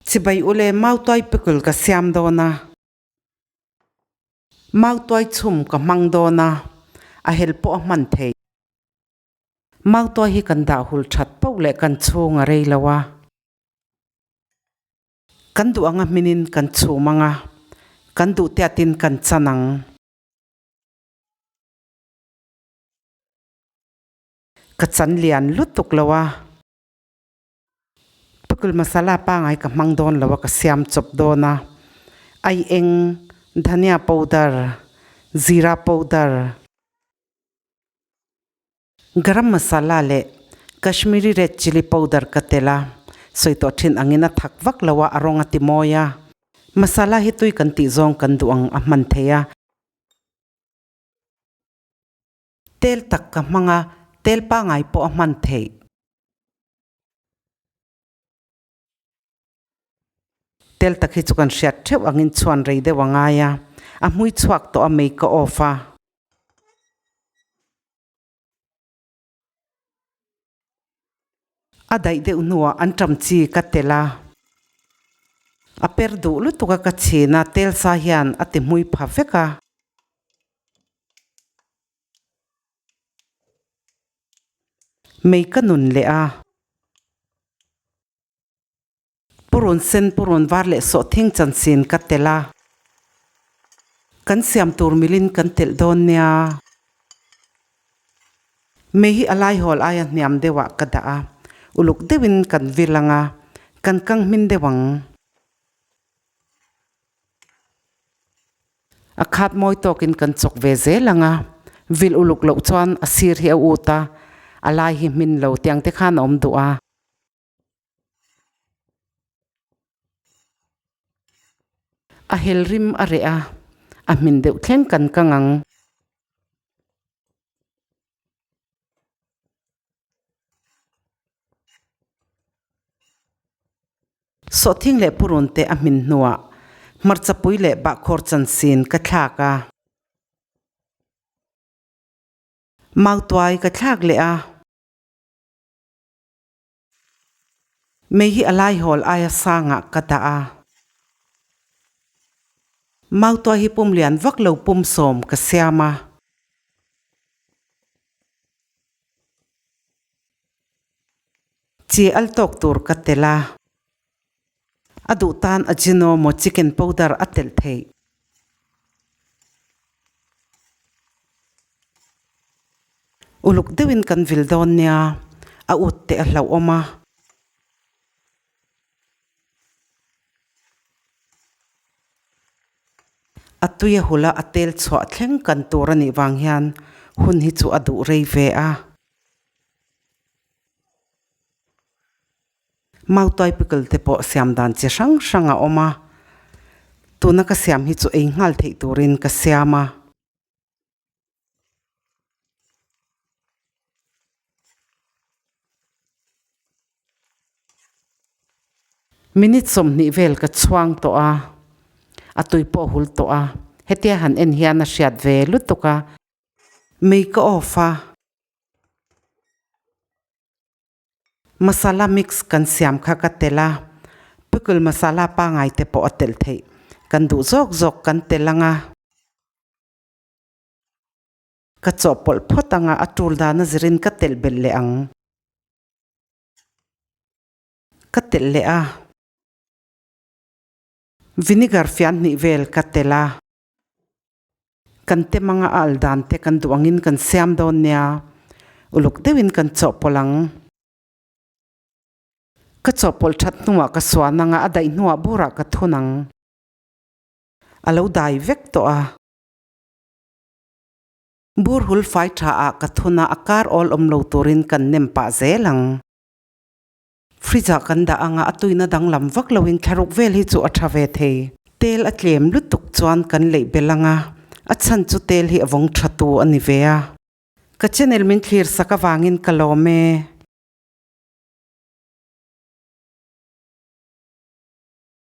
Chibai ule mautuai pickle ka siam dawn a. Mautuai chhum ka hmang dawn a, a hel pawh a hman thei. Mautuai hi kan dah hul that poh leh kan chhung a rei lo a. Kan duh anga hminin kan chhum anga, kan duh tiatin kan chan ang. Ka chan lian lutuk lo a. Pickle masala pangai ka hmang dawn lo a ka siam chawp dawn a, ai eng, dhania powder, zira powder, garam masala leh kashmiri red chilli powder ka tel a, sawi tawh thin angin a thak vak lo a, a rawng a ti mawi a, masala hi tui kan tih zawng kan duh ang a hman thei a. Tel tak ka hmang a, tel pangai pawh a hman theih. Tel tak hi chu kan hriat theuh angin chhuan rei deuh a ngai a, a hmui chhuak tawh a mei ka off a. A daih deuh hnuah an ṭam chi ka tel a, a per duh lutuk a ka chhin a, tel sa hian a ti hmui pha vek a. Mei ka nun leh a. Purun sen, purun var leh sawhthing chansin ka telh a, kan siam tur milin kan telh dawn nia. Mei hi a laihawl aia hniam deuhah ka dah a, uluk deuhin kan vil ang a, kan kang hmin deuh ang. A khat mawi tawkin kan chawk ve zel ang a, vil uluk loh chuan a sir hi a ut a, a lai hi hmin lo tiang te khan a awm duh a. A hel rim a reh a, a hmin deuh thleng kan kang ang. Sawhthing leh purun te a hmin hnuah hmarchapui leh bahkhawr chansin ka thlak a. Mautuai ka thlak leh a. Mei hi a laihawl aia sangah ka dah a. Mautuai hi pum lian vak lo pum sawm ka siam a. Chi al tawk tur ka telh a. A duh tan Ajinomo chicken powder a telh theih. Uluk deuhin kan vil dawn nia, a ut teh a hlauhawm a. A tui a hula a tel chhuah thleng kan tur a nih vang hian hun hi chu a duh rei ve a. Mautuai pickle te pawh siam dan chi hrang hrang a awm a, tuna ka siam hi chu ei nghal theih turin ka siam a. Minute 20 vel ka chhuang tawh a, a tui pawh a hul tawh a, hetia han en hian a hriat ve lutuk a, mei ka off a. Masala mix kan siam kha ka telh a, pickle masala pangai te pawh a telh theih, kan duh zawk zawk kan telh ang a. Ka chawhpawlh phawt ang a, a tul dana zirin ka telh belh leh ang. Ka telh leh a. Vinegar fian hnih vel ka telh a. Kan tem anga a al dan te kan duh angin kan siam dawn nia, uluk deuhin kan chawhpawlh ang. Ka chawhpawlh that hnuah ka suan anga a daih hnuah burah ka thun ang. A lo dai vek tawh a. Bur hul fai tha ah ka thun a, a kar awl awm lo turin kan nem pah zel ang. Fridge ah kan dah anga a tuina danglam vak loin thlaruk vel hi chu a tha ve thei. Tel a tlem lutuk chuan kan leih belh anga a chhan chu tel hi a vawng tha tu a ni ve a. Ka channel min thlir sak avangin ka lawm e.